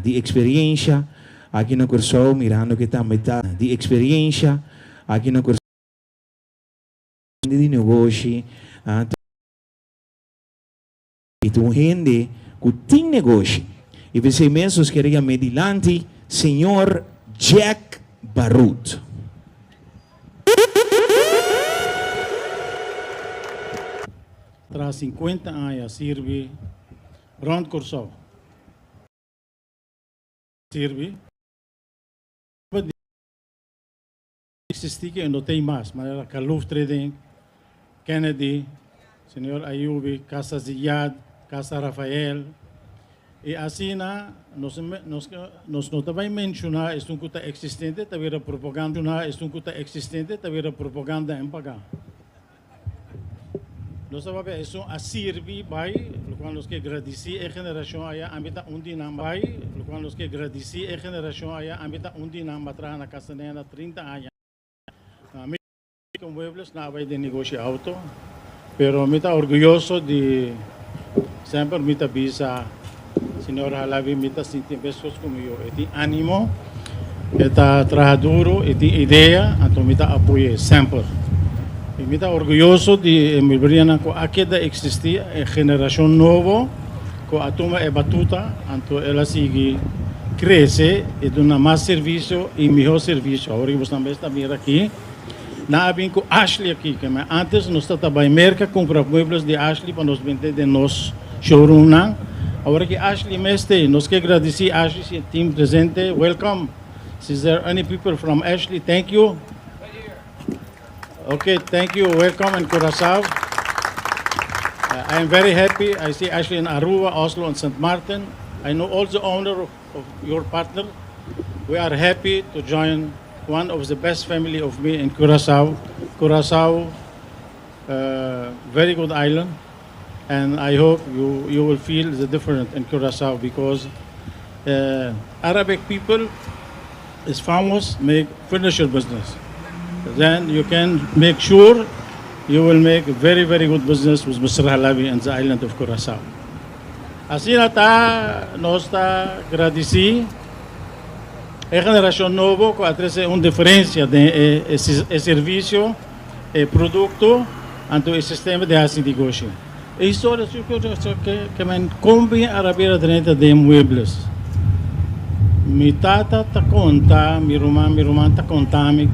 Di eksperiencia aki na Kòrsou, mirando ku tambe ta di eksperiencia aki na Kòrsou di negoshi i ta un hende ku tin negoshi i p'esei mes nos kere yam'é dilanti señor Jack Barut. Tras 50 aña sirbi rond Kòrsou. Sirbi. Existi ku no tin mas, manera Kaluf Trading, Kennedy, señor Ayubi, Casa Ziyad, Casa Rafael. I asina nos no ta bai menshoná esun ku ta eksistente, ta bira propaganda, esun ku ta eksistente, ta bira propaganda en pagá. Nos ta papia esun a sirbi bai, lokual nos ke gradisí e generashon aya, ami ta un di nan bai, lokual nos ke gradisí e generashon aya, ami ta un di nan, m'a traha na Casa Nena 30 aña. Mi ku muebles na bai den negoshi auto, pero mi ta orguyoso di semper mi ta bisa señor Halabi mi ta sinti meskos ku mi yo. E tin animo, e ta traha duro, e tin idea, anto mi ta apoy'é semper. I mi ta orguyoso di e mueblerianan ku a keda eksistí, e generashon nobo ku a tuma e batuta, anto el a sigui krese i duna mas servisio i mihó servisio. Awor ku bosnan bes ta mira aki, nan a bin ku Ashley aki, ke men antes nos ta ta bai Merka kumpra muebles di Ashley pa nos bende den nos showroomnan. Awor ki Ashley mes t'ei, nos ke gradisí Ashley si e tin presente. Welcome. Is there any people from Ashley? Thank you. Okay, thank you. Welcome in Curaçao. I am very happy. I see Ashley in Aruba, Oslo, and St. Martin. I know all the owner of your partner. We are happy to join one of the best family of me in Curaçao. Curaçao, very good island, and I hope you will feel the difference in Curaçao because Arabic people is famous make furniture business. Then you can make sure you will make very, very good business with Mr. Halabi in the island of Curaçao. Asina ta, nos ta gradisí e generashon nobo ku a trese un diferensia den e servisio, e produkto, anto e sistema di hasi negoshi. E historia ke men kon bin a rabia drenta den muebles. Mi tata ta konta, mi ruman, mi ruman ta konta mi.